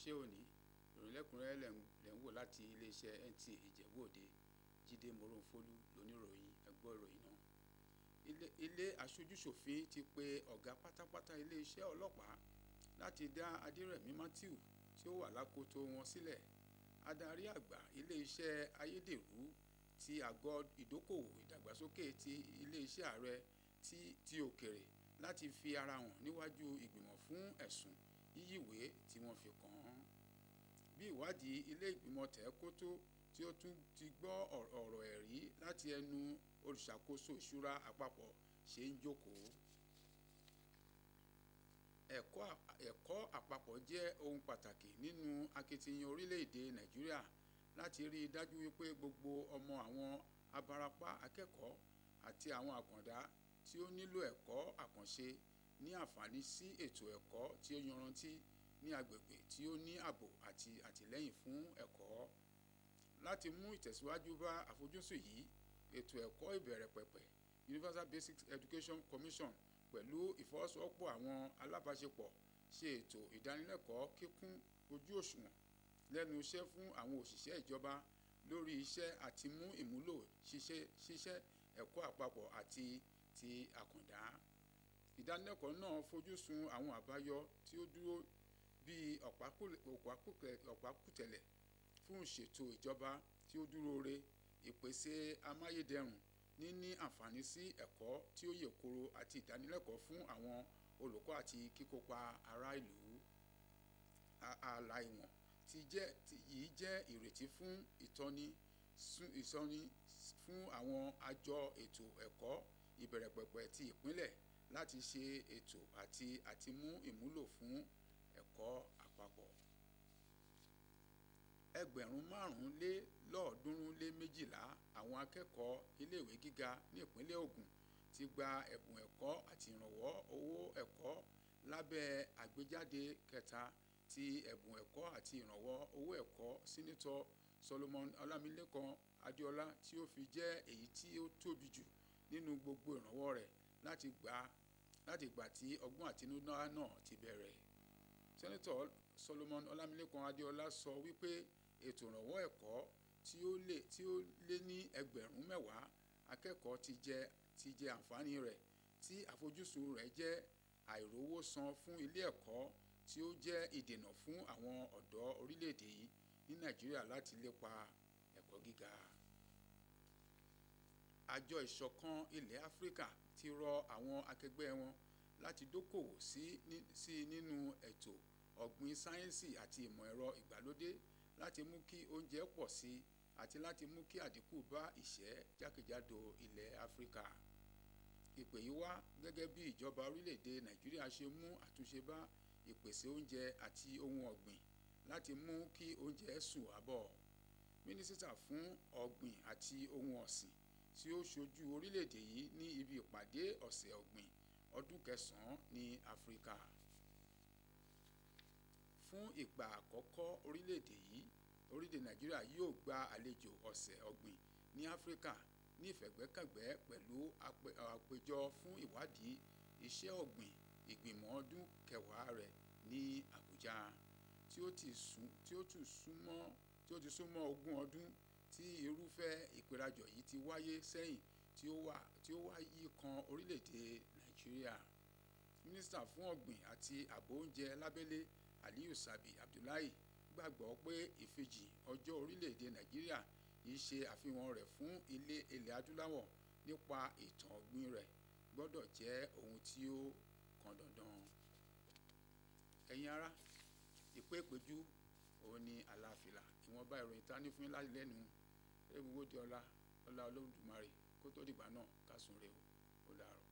Iṣẹ́ òní ìròyìn lẹ́kùnrẹ́rẹ́ lẹ̀ ń wò láti iléeṣẹ́ NTA Ìjẹ̀bú Òde. Jídé Moronfólú lóníròyìn. Ẹ gbọ́ ìròyìn náà. Ilé aṣojúṣòfin ti pe ọ̀gá pátápátá iléeṣẹ́ ọlọ́pàá láti dá Adérẹ̀mí Matthew tí ó wà lákòótó wọn sílẹ̀. Adarí àgbà iléeṣẹ́ ayédèrú ti àgọ́ ìdókòwò ìdàgbàsókè ti iléeṣẹ́ ààrẹ ti òkèrè láti fi ara hàn níwájú ìgbìmọ̀ fún ẹ̀sùn yíyíwèé tí wọ́n fi kàn án. Bí ìwádìí ilé ìgbìmọ̀ tẹ̀ kótó tí ó tún ti gbọ́ ọ̀rọ̀ ẹ̀rí láti ẹnu olùṣàkóso ìṣúra àpapọ̀ ṣe ń jókòó. Ẹ̀kọ́ àpapọ̀ jẹ́ ohun pàtàkì nínú akitiyan orílẹ̀-èdè Nàìjíríà láti rí i dájú wípé gbogbo ọmọ àwọn abarapá akẹ́kọ̀ọ́ àti àwọn àkàndá tí ó nílò ẹ̀kọ́ àkànṣe ní àǹfààní sí ètò ẹ̀kọ́ tí ó yanrantí ní agbègbè tí ó ní ààbò àti àtìlẹ́yìn fún ẹ̀kọ́. Láti mú ìtẹ̀síwájú bá àfojúsùn yìí, ètò ẹ̀kọ́ ìbẹ̀rẹ̀ pẹ̀pẹ̀ Universal Basic Education Commission pẹ̀lú ìfọwọ́sowọ́pọ̀ àwọn alábàáṣepọ̀ ṣe ètò ìdánilẹ́kọ̀ọ́ kíkún ojú òṣùwọ̀n lẹ́nu iṣẹ́ fún àwọn òṣìṣẹ́ ìjọba lórí iṣẹ́ àti mú ìmúlò ṣíṣe ẹ̀kọ́ àpapọ̀ àti ti àkàndá. Ìdánilẹ́kọ̀ọ́ náà fojú sun àwọn àbáyọ tí ó dúró bíi ọ̀pákùtẹ̀lẹ̀ fún ìṣètò ìjọba tí ó dúró re, ìpèsè amáyédẹrùn, níní àǹfààní sí ẹ̀kọ́ tí ó yè kooro àti ìdánilẹ́kọ̀ọ́ fún àwọn olùkọ́ àti kíkópa ará ìlú. Ààlà ìwọ̀n yìí jẹ́ ìrètí fún ìtọ́ni fún àwọn àjọ ètò ẹ̀kọ́ ìbẹ̀rẹ̀pẹ̀pẹ̀ ti ìpínlẹ̀ láti ṣe ètò àti mú ìmúlò fún ẹ̀kọ́ àpapọ̀. 5312 àwọn akẹ́kọ̀ọ́ iléèwé gíga ní ìpínlẹ̀ Ògùn ti gba ẹ̀bùn ẹ̀kọ́ àti ìrànwọ́ owó ẹ̀kọ́ lábẹ́ àgbéjáde kẹta ti ẹ̀bùn ẹ̀kọ́ àti ìrànwọ́ owó ẹ̀kọ́ Sínátọ̀ Solomon Ọlámilékan Adéọlá tí ó fi jẹ́ èyí tí ó tóbi jù nínú gbogbo ìrànwọ́ rẹ̀ láti ìgbà tí ọgbọ́n àtinúdá náà ti bẹ̀rẹ̀. Sínátọ̀ Solomon Ọlámilékan Adéọlá sọ wípé ètò ìrànwọ́ ẹ̀kọ́ tí ó lé ní 10,000 akẹ́kọ̀ọ́ ti jẹ àǹfààní rẹ̀ tí àfojúsùn rẹ̀ jẹ́ àìrówó san fún ilé ẹ̀kọ́ tí ó jẹ́ ìdènà fún àwọn ọ̀dọ́ orílẹ̀-èdè yìí ní Nàìjíríà láti lépa ẹ̀kọ́ gíga. Àjọ ìṣọ̀kan ilẹ̀ Áfíríkà ti rọ àwọn akẹgbẹ́ wọn láti dókòwò sí nínú ètò ọ̀gbìn sáyẹ́ǹsì àti ìmọ̀ ẹ̀rọ ìgbàlódé láti mú kí oúnjẹ pọ̀ sí àti láti mú kí àdínkù bá ìṣẹ́ jákèjádò ilẹ̀ Áfíríkà. Ìpè yìí wá gẹ́gẹ́ bí ìjọba orílẹ̀-èdè Nàìjíríà ṣe mú àtúnṣe bá ìpèsè oúnjẹ àti ohun ọ̀gbìn láti mú kí oúnjẹ sùn àbọ̀. Mínísítà fún ọ̀gbìn àti ohun ọ̀sìn tí ó ṣojú orílẹ̀-èdè yìí ní ibi ìpàdé ọ̀sẹ̀ ọ̀gbìn ọdún kẹsàn-án ní Áfíríkà. Fún ìgbà àkọ́kọ́ orílẹ̀-èdè Nàìjíríà yóò gba àlejò ọ̀sẹ̀ ọ̀gbìn ní Áfíríkà ní ìfẹ̀gbẹ́kẹ̀gbẹ́ pẹ̀lú àpéjọ fún ìwádìí iṣẹ́ ọ̀gbìn ìgbìmọ̀ ọdún kẹwàá rẹ̀ ní Àbújá tí ó ti súnmọ́ 20 ọdún tí irúfẹ́ ìpérajọ yìí ti wáyé sẹ́yìn tí ó wá yí kan orílẹ̀-èdè Nàìjíríà. Mínísítà fún ọ̀gbìn àti ààbò oúnjẹ lábẹ́lé Aliyu Sabi Abdullahi gbàgbọ́ pé ìfijìn ọjọ́ orílẹ̀-èdè Nàìjíríà yìí ṣe àfihàn rẹ̀ fún ilẹ̀ adúláwọ̀ nípa ìtàn ọ̀gbìn rẹ̀ gbọ́dọ̀ jẹ́ ohun tí ó kan dandan. Ẹ̀yin ará, ìpéǹpéjú òun ni àlàáfíà ìwọ̀nba ìròyìn ta ní fún yín lẹ́nu erégbogbo di ọlá ọlá Olódùmarè kó tó dìgbà náà ká sùn re o, ó dàárọ̀.